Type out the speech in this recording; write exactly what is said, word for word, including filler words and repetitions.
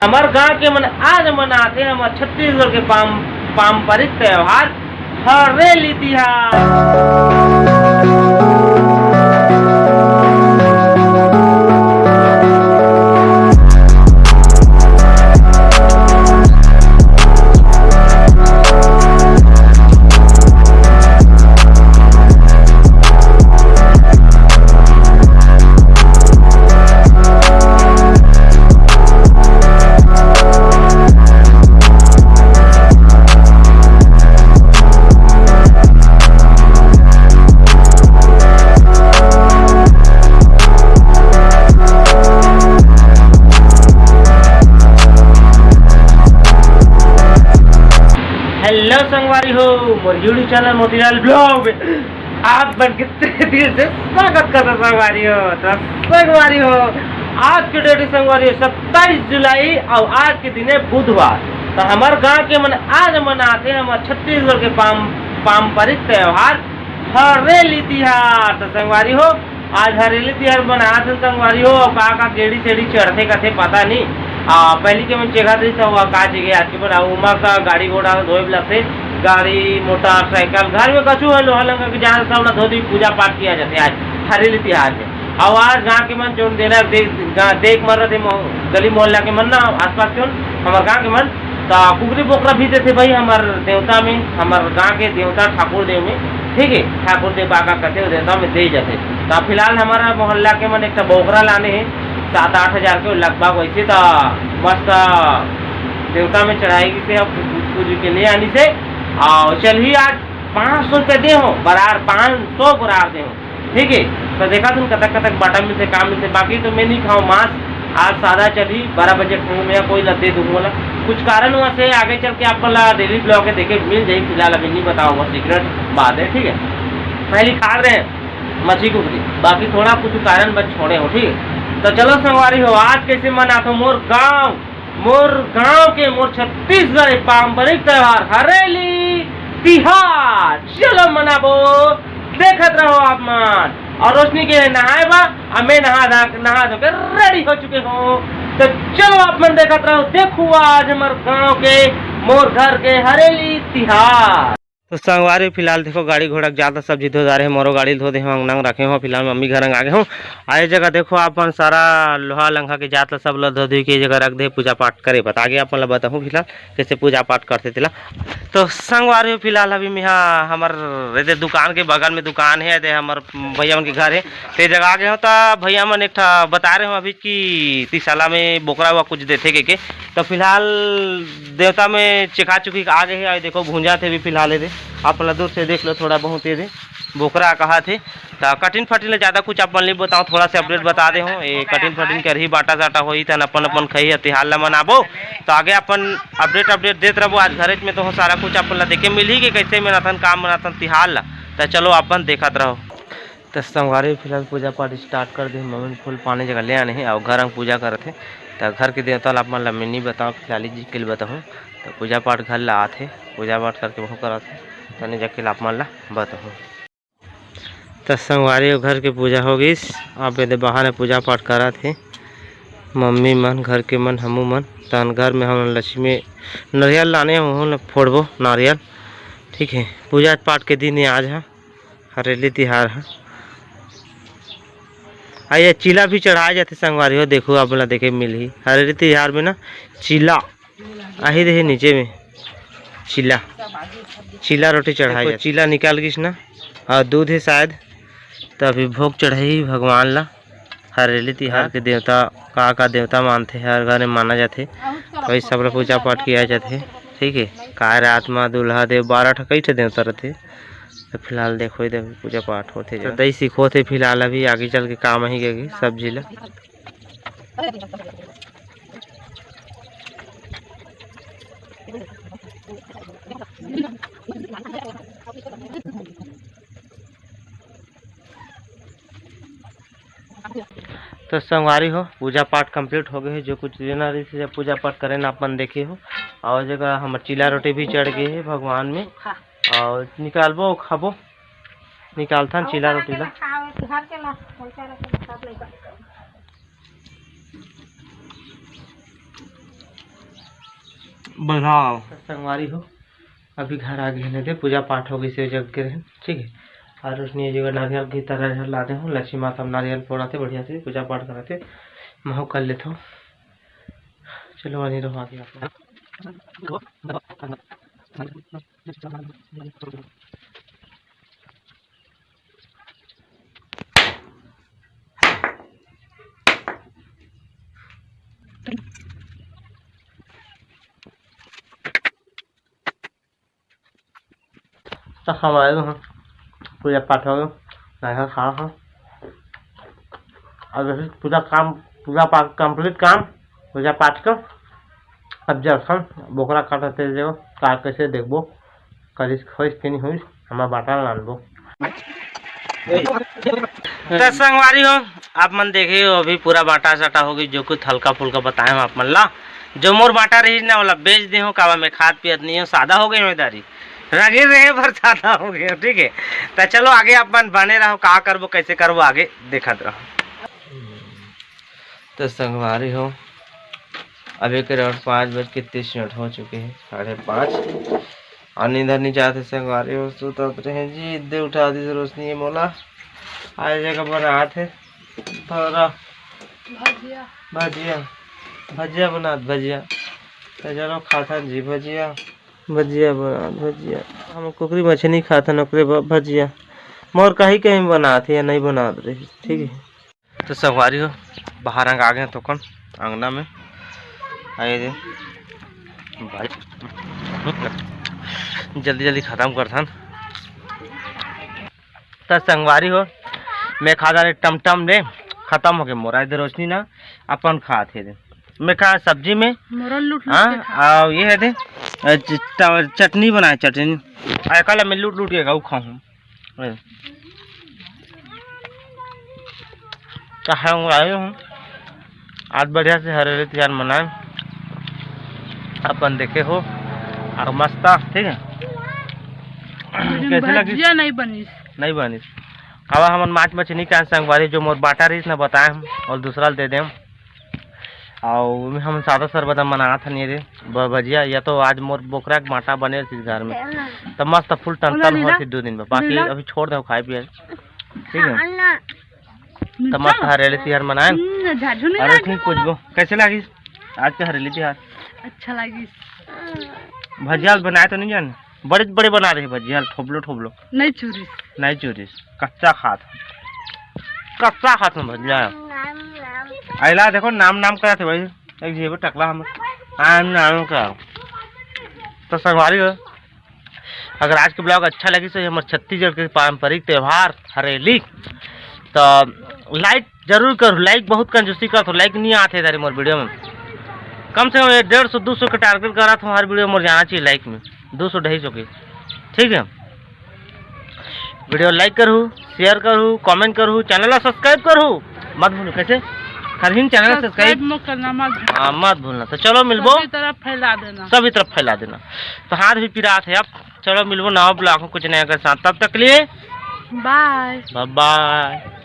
हमर गांव के मन आज मनाथे हमर छत्तीसगढ़ के पाम-, पारंपरिक त्योहार हरेली तिहार। हेलो संगवारी हो, मोर YouTube चैनल मोतीलाल ब्लॉग में आप मन के तहे दिल से स्वागत करत हंव संगवारी हो। तो संगवारी हो, आज के डेट संगवारी हो सत्ताईस जुलाई अउ आज के दिन हे बुधवार। तो हमर गांव के मन आज मनाथे हमर छत्तीसगढ़ के पाम-, पारंपरिक त्योहार हरेली तिहार। तो संगवारी हो, आज हरेली तिहार मनात हन संगवारी हो। अउ का का गेड़ी सेड़ी चढ़थे कथे पता नहीं। आ, पहली के मन चेखत रही तो का चीज आज के मन, आ, उमा का गाड़ी घोड़ा धोए ला लगथे, गाड़ी मोटरसाइकिल घर में कछु है लोहा लंगा के जहाँ सब ला धो दी, पूजा पाठ किया जाथे आज हरेली तिहार में। अउ आज गाँव के मन जोन देना दे-, गा-, देख मर रहे मो-, गली मोहल्ला के मन ना आसपास के मन, हमर गाँव के मन त कुकरी बोकरा भी देथे भाई हमर देवता में, हमर गांव के देवता ठाकुर देव में, ठीक है, ठाकुर देव का का कथे ओ देवता में दे जाथे। त फिलहाल हमारा मोहल्ला के मन एक ठा बोकरा लाने हे सात आठ हजार के लगभग, वैसे त मस्त देवता में चढ़ाई से अब पूज पूज के ले आनी से। और चल ही आज पाँच सौ रुपये दे हो बरार, पाँच सौ बरार दे हो। ठीक है, तो देखा तुम कतक कतक बाटा मिलथे, का मिलथे। बाकी तो मैं नहीं खाऊँ मांस, आज सादा चली, बारह बजे खाऊँ मैं, कोई ला दे दूँ बोला। कुछ कारण हुआ से आगे चल के आप ला डेली ब्लॉग के देखे मिल जाए। फिलहाल अभी नहीं बताऊँगा, सीक्रेट बात है। ठीक है, पहली खा रहे हैं मछली कुकरी, बाकी थोड़ा कुछ कारण बस छोड़े हो। ठीक है, तो चलो संगवारी हो, आज कैसे मनात हो मोर गाँव, मोर गांव के, मोर छत्तीसगढ़ के पारंपरिक त्योहार हरेली तिहार। चलो मनाबो, देखत रहो आप मन। और रोशनी के नहाए बा, और मैं नहा धा-, नहा धो के रेडी हो चुके हूँ। तो चलो आप मन देखत रहो, देखो आज हमर गांव के, मोर घर के हरेली तिहार। तो संगवारी, फिलहाल देखो, गाड़ी घोड़ा के जात सब चीज धो जा रहे हैं। मोरो गाड़ी धो दे हो, अंगना रखे हो। फिलहाल मम्मी घर अंग आगे हो। आए जगह देखो, अपन सारा लोहा लंघा के जात ला सब ला धो धो के जगह रख दे, पूजा पाठ करे। बता के अपन ला बताहूँ फिलहाल कैसे पूजा पाठ करते तेला। तो संगवारी, फिलहाल अभी मैं हा हमर एदे दुकान के बगल में दुकान है, एदे हमर भैया मन के घर है, ते जगह आगे हो। तो भैया मन एक ठा बता रहे हो अभी कि तीसाला में बोकरा हुआ कुछ देथे के, के। तो फिलहाल देवता में चेखा चुकी आ गए हे। अउ देखो, भूंजा थे भी फिलहाल एदे, आप ला दूर से देख लो, थोड़ा बहुत एदे बोकरा कहा थे। तो कटिन फटिन ले ज्यादा कुछ अपन नहीं बताओ, थोड़ा से अपडेट बता दे हो। ये कटिन फटिन करही, बाटा साटा होही, तन अपन अपन खही तिहार ला मनाबो। तो आगे अपन अपडेट अपडेट देत रहबो। आज घरे में तो हो सारा कुछ अपन ला देखे मिलही के कैसे मनाथन, का मनाथन तिहार ला। तो चलो अपन देखत रहो। त संगवारी फिलहाल पूजा पाठ स्टार्ट कर दे, मम्मी फूल पानी जगह ले आने हे अउ घर अंग पूजा करत हे। त घर के देवता ला आप मन ला मैं नी बताओ, फिलहाल जी के लिए बताहूँ। त पूजा पाठ घर ला आत हे, पूजा पाठ करके वहू करत हे, तने जाके ला आप मन ला बताहूँ। त संगवारी घर के पूजा हो गइस, आप एदे बाहर में पूजा पाठ करत हे मम्मी मन, घर के मन, हमू मन। तहन घर में हम लक्ष्मी नरियल लाने, ओहू ल फोड़बो नारियल, ठीक है। पूजा पाठ के दिन हे आज ह। हरेली तिहार ह। आ ये चीला भी चढ़ाए जाथे संगवारी हो, देखो आप ला देखे मिलही। हरेली तिहार में ना चीला आही देही नीचे में चीला, चीला रोटी चढ़ाए देखो, जाथे। चीला निकाल गिस ना, और दूध है शायद, तो अभी भोग चढ़ाई भगवान ला। हरेली तिहार के देवता का का देवता मानथे, हर घर में माना जाथे, वही सब ला पूजा पाठ किया जाथे। ठीक है, काय रात मा दूल्हा देव बारह ठा कई ठा देवता रथे। तो फिलहाल देखो, इधर पूजा पाठ होथे तो जा। दही सिखोथे फिलहाल, अभी आगे चल के काम ही के सब्जी ला। तो संगवारी हो, पूजा पाठ कंप्लीट हो गए हे। जो कुछ देना रही थी, पूजा पाठ करे ना अपन देखे हो। और जगह हमर चीला रोटी भी चढ़ गए हे भगवान में। हाँ। और निकालबो, खाबो, निकालथन चीला रोटी ला। घर के ला, पैसा रखे, सब लेकर। बढ़ाओ। संगवारी हो, अभी घर आ गए हैं, पूजा पाठ हो गई से जग के रहे, ठीक है। और उसने ये जो नारियल की तरह ला दे हूँ, लक्ष्मी माता नारियल फोड़ा थे बढ़िया से पूजा पाठ करा थे, महू कर लेते हो। चलो, वहीं रहो आगे आप। तो हम आए हैं, पूजा पाठ हो गया, नारियल खा हो। अब जैसे पूजा काम, पूजा पाठ कंप्लीट काम, पूजा पाठ कर। अब जरसन बोकरा काटते जो का कैसे देखबो, करिस होइस कि नहीं होइस, हमार बाटा ला आनबो। तो संगवारी हो, आप मन देखे हो, अभी पूरा बाटा साटा हो गई, जो कुछ हल्का फुल्का बताए हम आप मन ला। जो मोर बाटा रही ना, वाला बेच दे हो, कावा में खात पियत नहीं हो, सादा हो गए हो दारी, रंगीन रहे पर सादा हो गए हो, ठीक है। तो चलो आगे आप मन बने रहो, का करबो, कैसे करबो, आगे देखत रहो। तो संगवारी हो, अभी करीब पाँच बज के तीस मिनट हो चुके हैं, साढ़े पाँच। और नींद नहीं जाते संगवारी हो, सुतत रहे जी, इद्दे उठा दी रोशनी ये मोला। आज जगह बनात है थोड़ा भजिया। भजिया, भजिया बनात, भजिया। तो चलो खाथन जी भजिया। भजिया बनात, भजिया। हम कुकरी मछली खाथन, ओकरे ब-, भजिया। मोर कहीं कहीं बनात है या नहीं बनात रही, ठीक है। तो संगवारी हो, बाहर अंग आ गए तो कौन अंगना में आए दे भाई, जल्दी जल्दी खत्म करथन। तो संगवारी हो, मैं खा डाले टमटम ले, खत्म हो गए मोरा इधर रोशनी ना, अपन खात है दे। मैं खा सब्जी में मोरा लूट लूट हाँ, के खा। आ, ये है दे, अ, च-, ट-, चटनी बनाए, चटनी। आ, कल मैं लूट लूट के खाऊ खाऊँ। ए। तो हम आए हूँ, आज बढ़िया से हरेली तिहार मनाए, अपन देखे हो, और मस्त, ठीक है। लेकिन कैसे लगी? भजिया नहीं बनिस। नहीं बनिस। अब हमन माछ मछली का संगवारी जो मोर बाटा रहीस ना बताए हम, और दूसरा ल दे देम। और हम सादा सरबत बनात हन ये दे ब-, भजिया, या तो आज मोर बोकरा के बाटा बने रहिस घर में, तो मस्त फुल टन टन होत ही दो दिन में, बाकी अभी छोड़ दे खाए पिए, ठीक है। तो मस्त हरेली तिहार मनाए। हम्म, झाझू नहीं अरे लागे ठीक पूछबो, कैसे लागिस आज के हरेली तिहार? अच्छा लागिस। भजिया बनाए तो नहीं जाने, बड़े बड़े बना रहे भजिया, ठोबलो ठोबलो। नहीं चूरिस। नहीं चूरिस, कच्चा खात, कच्चा खात में भजिया। अइला देखो नाम नाम करत है भाई, एक जेबे टकला हम नाम नाम का। तो संगवारी हो, अगर आज के ब्लॉग अच्छा लगी तो ये हमारे छत्तीसगढ़ के पारंपरिक त्यौहार हरेली, तो लाइक जरूर करू। लाइक बहुत कंजूसी करत हो, लाइक नहीं आते इधर मोर वीडियो में। कम से कम ये डेढ़ सौ दो सौ के टारगेट करत हो, हर वीडियो मोर जाना चाहिए लाइक में, दो सौ ढाई सौ के, ठीक है। वीडियो लाइक करू, शेयर करू, कमेंट करू, चैनल ला सब्सक्राइब करू, मत भूलो। कैसे? खरहिन चैनल सब्सक्राइब सब्सक्राइब मत करना, मत भूलना। हाँ, मत भूलना। तो चलो मिलबो, सभी तरफ फैला देना। सभी तरफ फैला देना। तो हाथ भी पिरात है अब। चलो मिलबो नवा ब्लॉग में कुछ नया के साथ, तब तक के लिए बाय। बाय बाय।